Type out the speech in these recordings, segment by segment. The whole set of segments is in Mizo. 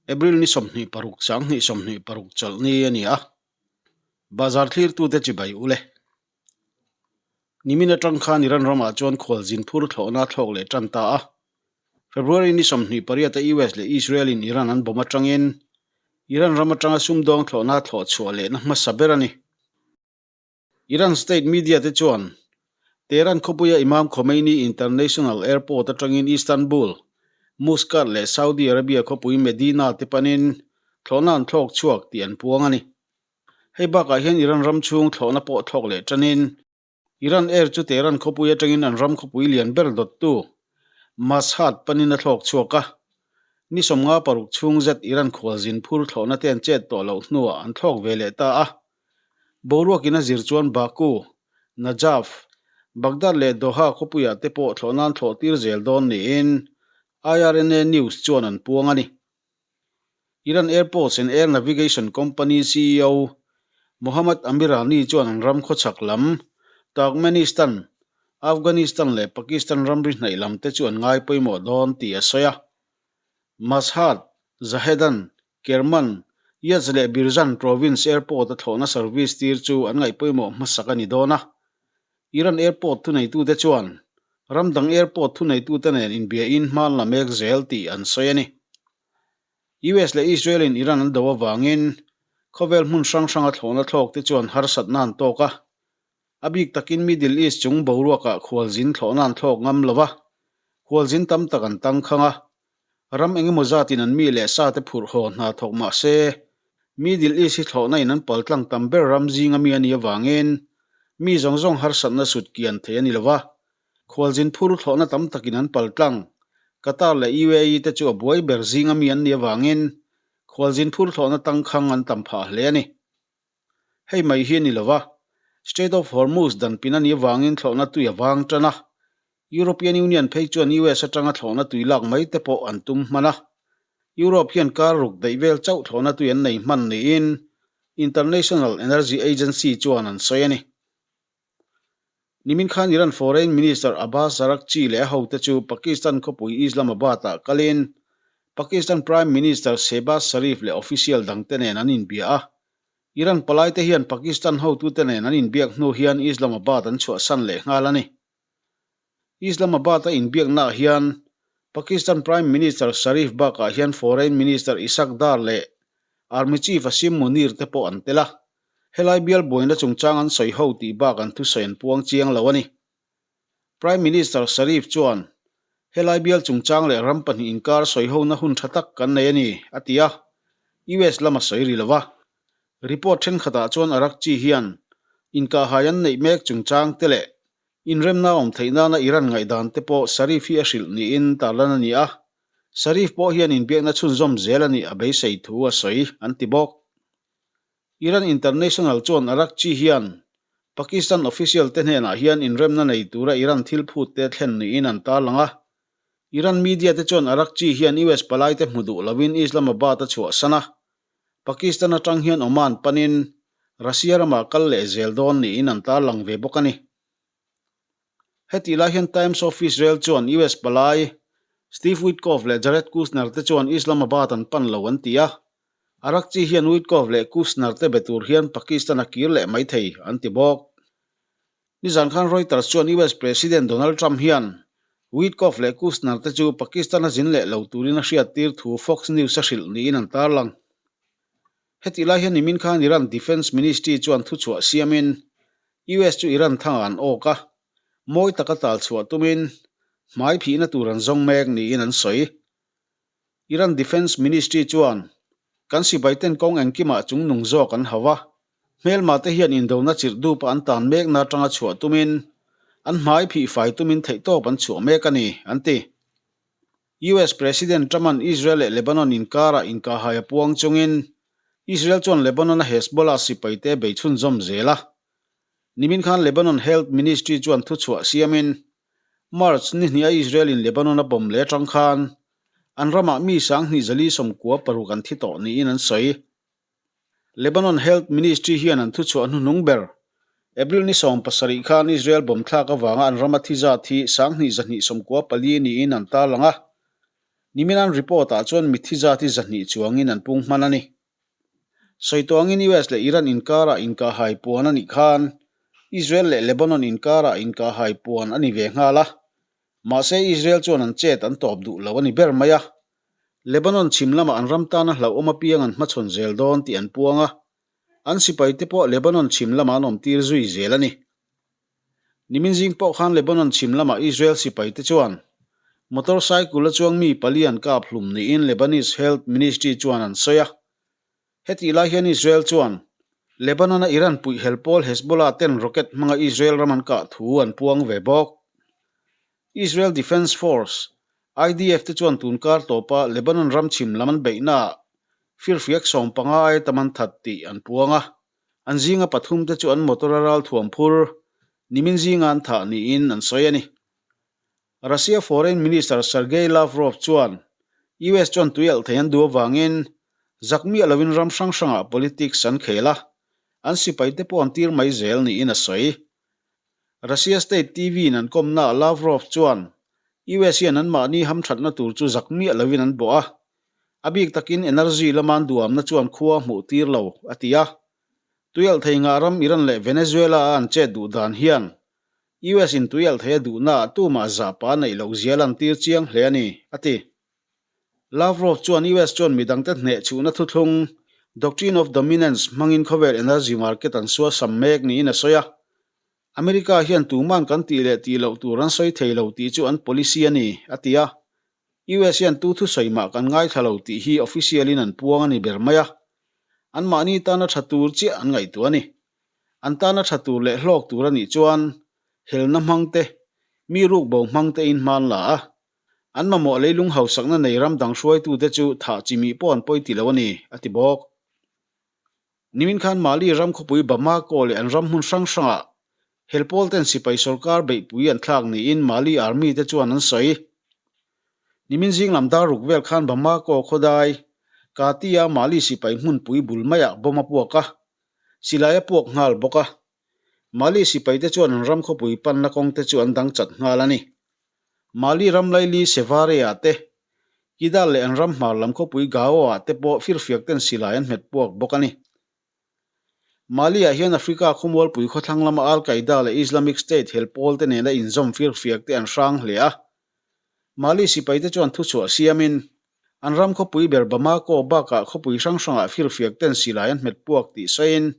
April ni 26 sanghnih 26 chawlhni a ni a, bazar thlirtute chibai u le. Nimin atang khan Iran ramah chuan khualzin phur thlawhna a thlawk leh tan ta a. February ni 28 a US leh Israel in Iran an bomb atangin Iran ram atanga sumdawng thlawhna thlawh chhuah lehna hmasa ber a ni. Iran state media te chuan Tehran khawpuia Imam Khomeini International Airport atangin Istanbul, Muscat leh Saudi Arabia khawpui Medina te panin thlawhna an thlawk chhuak tih an puang a ni. Hei bakah hian Iran ram chhung thlawhna pawh thlawk leh tanin Iran Air chu Tehran khawpui atangin an ram khawpui lian ber dawttu Mashhad panin a thlawk chhuak a. Ni 56 chhung zet Iran khualzin phur thlawhna te an chet tawh loh hnuah an thlawk ve leh ta a. Boruakin a zir chuan Baku, Najaf, Baghdad leh Doha khawpuiah te pawh thlawh nan thlawh tir zel dawn niin IRNA News chuan an puang a ni. Iran Airports and Air Navigation Company ceo Mohammad Amirani chuan an ram khawchhak lam, Turkmenistan, Afghanistan leh Pakistan ramri hnaih lam te chu an ngai pawimawh dawn tih a sawi a. Mashhad, Zahedan, Kerman, Yazd leh Birjan Province Airport a thlawhna service tir chu an ngaih pawimawh hmasak a ni dawn a. Iran Airport thuneitute chuan ram dang airport thuneitute nen inbiain hma an la mek zel tih an sawi a ni. US leh Israel in Iran an do avangin khawvel hmun hrang hranga thlawhna thlawk te chuan harsatna an tawk a. A bik takin Middle East chung boruakah khualzin thlawhna an thlawk ngam lo va, khualzin tam tak an tangkhang a. Ram engemaw zatin an mi leh sa te phurh haw hna thawk mah se, Middle East hi thlawhna in an paltlang tam ber ram zinga mi a nih avangin mi zawng zawng harsatna sut kian thei a ni lo va. Khualzin phur thlawhna tam takin an paltlang. Qatar leh UAE te chu a buai ber zinga mi an nih avangin khualzin phur thlawhna tangkhang an tam phah hle a ni. Hei mai hi a ni lo va, Strait of Hormuz danpin a nih avangin thlawhna tui a vang tan a. European Union phei chuan US atanga thlawhna tui lak mai te pawh an tum hman a. Europe hian kar ruk daih vel chauh thlawhna tui an nei hman niin International Energy Agency chuan an sawi a ni. Nimin khan Iran Foreign Minister Abbas Araghchi leh a hote chu Pakistan khawpui Islamabad-ah kalin Pakistan Prime Minister Shehbaz Sharif leh official dangte nen an inbia a. Iran palaite hian Pakistan hotute nen an inbiak hnu hian Islamabad an chhuahsan leh nghal a ni. Islamabad-a inbiaknaah hian Pakistan Prime Minister Sharif bakah hian Foreign Minister Ishaq Dar leh Army Chief Asim Munir te pawh an tel a. Helai bial buaina chungchang an sawi ho tih bak an thusawi an puang chiang lo a ni. Prime Minister Sharif chuan, Helai bial chungchang leh ram pahnih inkar sawi hona hun tha tak kan nei a ni, a ti a. US lam a sawi ri lo va. Report thenkhatah chuan Araghchi hian inkahhai an neih mek chungchang te leh inremna awm theih nana Iran ngaihdan te pawh Sharif hi a hrilh niin tarlan a ni a. Sharif pawh hian inbiakna chhunzawm zel a nih a beisei thu a sawi, an ti bawk. Iran International chuan Araghchi hian Pakistan official te hnenah hian inremna nei tura Iran thil phut te thlen niin an tarlang a. Iran media te chuan Araghchi hian US palai te hmu duh lovin Islamabad a chhuahsan a. Pakistan atang hian Oman panin Russia ramah kal leh zel dawn niin an tarlang ve bawk a ni. Hetih lai hian Times of Israel chuan US palai Steve Witkoff leh Jared Kushner te chuan Islamabad an pan lo an ti a. Araghchi hian Witkoff leh Kushner te be tur hian Pakistan a kir leh mai thei an ti bawk. Nizan khan Reuters chuan US President Donald Trump hian Witkoff leh Kushner te chu Pakistan a zin leh lo turin a hriattir thu Fox News a hrilh niin an tarlang. Hetih lai hian nimin khan Iran Defence Ministry chuan thuchhuah siamin US chu Iran thangah an awk a, mawi taka tal chhuah tumin hmai phihna tur an zawng mek niin an sawi. Iran Defence Ministry chuan, Kan sipaiten kawng engkimah chungnung zawk an hau a, hmelma te hian indona chirh dupa an tan mekna atanga chhuah tumin an hmai phih fai tumin theihtawp an chhuah mek a ni, an ti. US President Trump-a'n Israel leh Lebanon inkarah inkahhai a puang chungin Israel chuan Lebanon-a Hezbollah sipaite bei chhunzawm zel a. Nimin khan Lebanon Health Ministry chuan thuchhuah siamin March ni hniha Israel-in Lebanon a bomb leh atang khan an ramah mi 2696 an thi tawh niin an sawi. Lebanon Health Ministry hian an thuchhuah hnuhnung ber, April ni 17 khan Israel bomb thlak avanga an rama thi zat hi 2294 niin an tarlang a. Nimin an report-ah chuan mitthi zat hi 200 chuangin an pung hman a ni. Sawi tawngin US leh Iran inkarah inkahhai puan a nih khan Israel leh Lebanon inkarah inkahhai puan a ni ve nghal a. Mahse Israel chuan an chet an tawp duh lo a ni ber mai a. Lebanon chhim lamah an ram tana hlauhawm apiang an hmachhawn zel dawn tih an puang a. An sipaite pawh Lebanon chhim lamah an awmtir zui zel a ni. Nimin zing pawh khan Lebanon chhim lamah Israel sipaite chuan motor cycle a chuang mi pali an kap hlum niin Lebanese Health Ministry chuan an sawi a. Hetih lai hian Israel chuan Lebanon-a Iran puih hel pawl Hezbollah ten rocket hmanga Israel ram an kah thu an puang ve bawk. Israel Defense Force, IDF, te chuan tun kar tawpa Lebanon ram chhim lam an beihnaah firfiak 15 aia tam an that tih an puang a. An zinga pathum te chu an motor a ral thuam phur nimin zinga an thah niin an sawi a ni. Russia Foreign Minister Sergei Lavrov chuan US chuan tui alh thei an duh avangin zak miah lovin ram hrang hrangah politics an khel a, an sipai te pawh an tir mai zel niin a sawi. Russia State TV in an kawmnaah Lavrov chuan US hian anmahni hamthatna tur chu zak miah lovin an bawh a, A bik takin energy lama an duamna chuan khua a hmuh tir lo, a ti a. Tuialhthei ngah ram Iran leh Venezuela a an chet duh dan hian US in tuialhthei a duhnaah tumah zahpa neih loh zia lantir chiang hle a ni, a ti. Lavrov chuan US chuan midangte hneh chhuhna thuthlung, Doctrine of Dominance, hmangin khawvel energy market an suasam mek niin a sawi a. America hian tuman kan tih leh tih loh tur an sawi thei lo tih chu an policy a ni, a ti a. US hian tu thusawi mah kan ngaithla lo tih hi official in an puang a ni ber mai a. Anmahni tana tha tur chiah an ngaihtuah a ni. An tana tha tur leh hlawk tur a nih chuan helna hmang te, mi rukbo hmang te in hman la a. An mamawh leilung hausakna nei ram dang hruaitute chu thah chimih pawh an pawi ti lo a ni, a ti bawk. Nimin khan Mali ram khawpui Bamako leh an ram hmun hrang hrangah hel pawl ten sipai sorkar beihpui an thlak niin Mali Army te chuan an sawi. Nimin zing lam dar ruk vel khan Bamako khawdai Kati-a Mali sipai hmunpui bul maiah bomb a puak a, silai a puak nghal bawk a. Mali sipaite chuan an ram khawpui panna kawngte chu an dang chat nghal a ni. Mali ram laili Sevare-ah te, Kidal leh an ram hmar lam khawpui Gao-ah te pawh firfiak ten silai an hmet puak bawk a ni. Mali-ah hian Africa khawmualpui khawthlang lama Al-Qaeda leh Islamic State hel pawl te nena inzawm firfiak te an hrang hle a. Mali sipaite chuan thuchhuah siamin, an ram khawpui ber Bamako bakah khawpui hrang hrangah firfiak ten silai an hmet puak tih sawiin,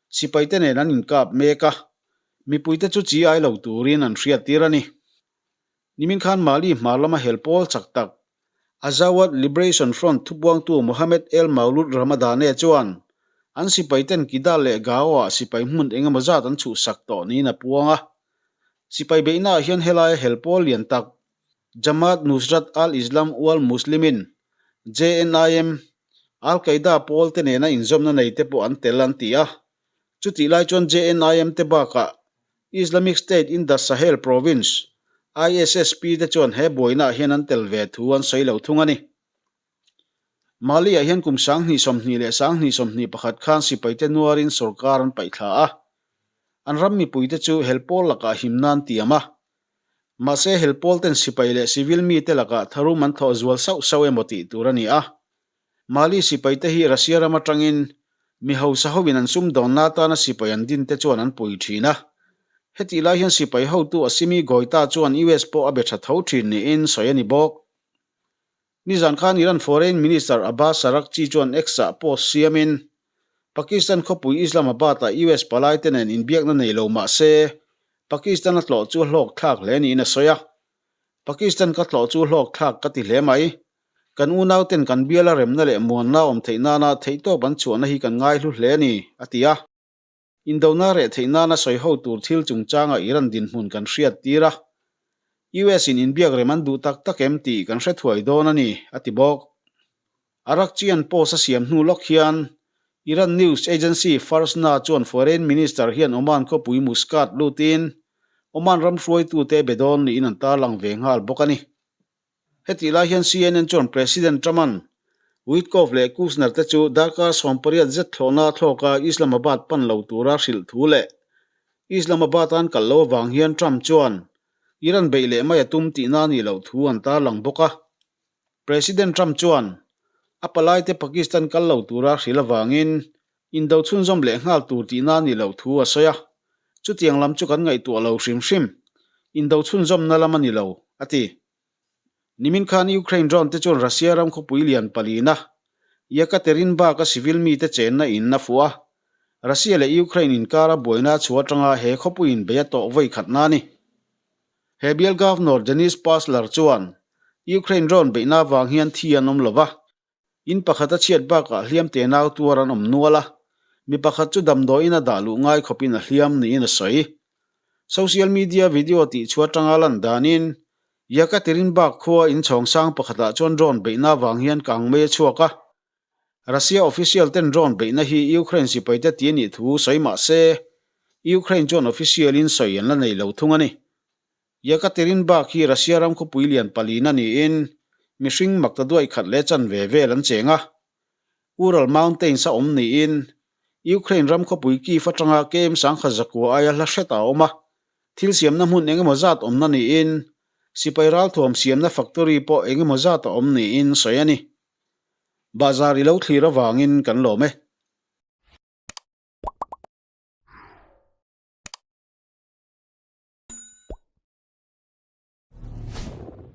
Sipaite nen an inkap mek a, mipuite chu chi ai lo turin an hriattir a ni. Nimin khan Mali hmar lama hel pawl chak tak, Azawad Liberation Front thupuangtu Mohamed El Maouloud Ramadane chuan an sipaiten Kidal leh Gao-ah sipai hmun eng emaw zat an chhuhsak tawh niin a puang a. Sipai beihnaah hian helaia hel pawl lian tak, Jamaat Nusrat al-Islam wal Muslimin, JNIM, Al-Qaeda pawl te nena inzawmna nei te pawh an tel an ti a. Chutih lai chuan JNIM te bakah Islamic State in the Sahel Province, ISSP, te chuan he buainaah hian an tel ve thu an sawi lo thung a ni. Mali-ah hian kum 2020 leh 2021 khan sipaite nuarin sorkar an paihthla a. An ram mipuite chu hel pawl lakah himna an tiam a. Mahse hel pawl ten sipai leh civil mite lakah tharum an thawh zual sauh sauh emaw tih tur a ni a. Mali sipaite hi Russia ram atangin mi hausa hoin an sumdawnna atana sipai an dinte chuan an pui thin a. Hetih lai hian sipai hotu Assimi Goita chuan US pawh a be tha tho thin niin sawi a ni bawk. Nizan khan Iran Foreign Minister Abbas Araghchi chuan X-ah post siamin, Pakistan khawpui Islamabad-ah US palaite nen inbiakna nei lo mah se, Pakistan a tlawh chu a hlawk thlak hle niin a sawi a. Pakistan ka tlawh chu hlawk thlak ka ti hle mai. Kan unauten kan biala remna leh muanna awm theih nana theihtawp an chhuahna hi kan ngaihlu hle a ni, a ti a. Indona reh theih nana sawi ho tur thil chungchanga Iran dinhmun kan hriat tir a, US in inbiak rem an duh tak tak em tih kan hre thuai dawn a ni, a ti bawk. Araghchi-a'n post a siam hnu lawk hian Iran news agency Farsna chuan Foreign Minister hian Oman khawpui Muscat lutin Oman ram hruaitute be dawn niin an tarlang ve nghal bawk a ni. Hetih lai hian CNN chuan President Trump-a'n Witkoff leh Kushner te chu darkar 18 zet thlawhna thlawka Islamabad pan lo tura hrilh thu leh Islamabad-a an kal lo avang hian Trump chuan Iran beih leh mai a tum tihna a nih loh thu an tarlang bawk a. President Trump chuan a palaite Pakistan kal lo tura hrilh avangin indo chhunzawm leh nghal tur tihna a nih loh thu a sawi a. Chutiang lam chu kan ngaihtuah lo hrim hrim. Indo chhunzawmna lam a ni lo, a ti. Nimin khan Ukraine drone te chuan Russia ram khawpui lian palina Yekaterinburg-a civil mite chenna in a fuh a. Russia leh Ukraine inkara buaina a chhuah atanga he khawpuiin bei a tawh vawi khatna a ni. He bial Governor Denis Pasler chuan Ukraine drone beihna avang hian thi an awm lo va, In pakhat a chhiat bakah hliam te nau tuar an awm nual a, mi pakhat chu damdawiin a dah luh ngai khawpin a hliam niin a sawi. Social media video tihchhuah atanga lan danin, Yekaterinburg khua inchhawng sang pakhatah chuan drone beihna avang hian kang mei a chhuak a. Russia official ten drone beihna hi Ukraine sipaite ti a nih thu sawi mah se, Ukraine chuan official in sawi an la nei lo thung a ni. Yekaterinburg hi Russia ram khawpui lian palina niin mihring makta duai khat leh chanve vel an cheng a. Ural Mountains a awm niin Ukraine ram khawpui Kyiv atanga KM sangkhat zakua aia hla hret a awm a. Thil siamna hmun engemaw zat awmna niin sipai ralthuam siamna factory pawh engemaw zat a awm niin sawi a ni. Bahzar i lo thlir avangin kan lawm e.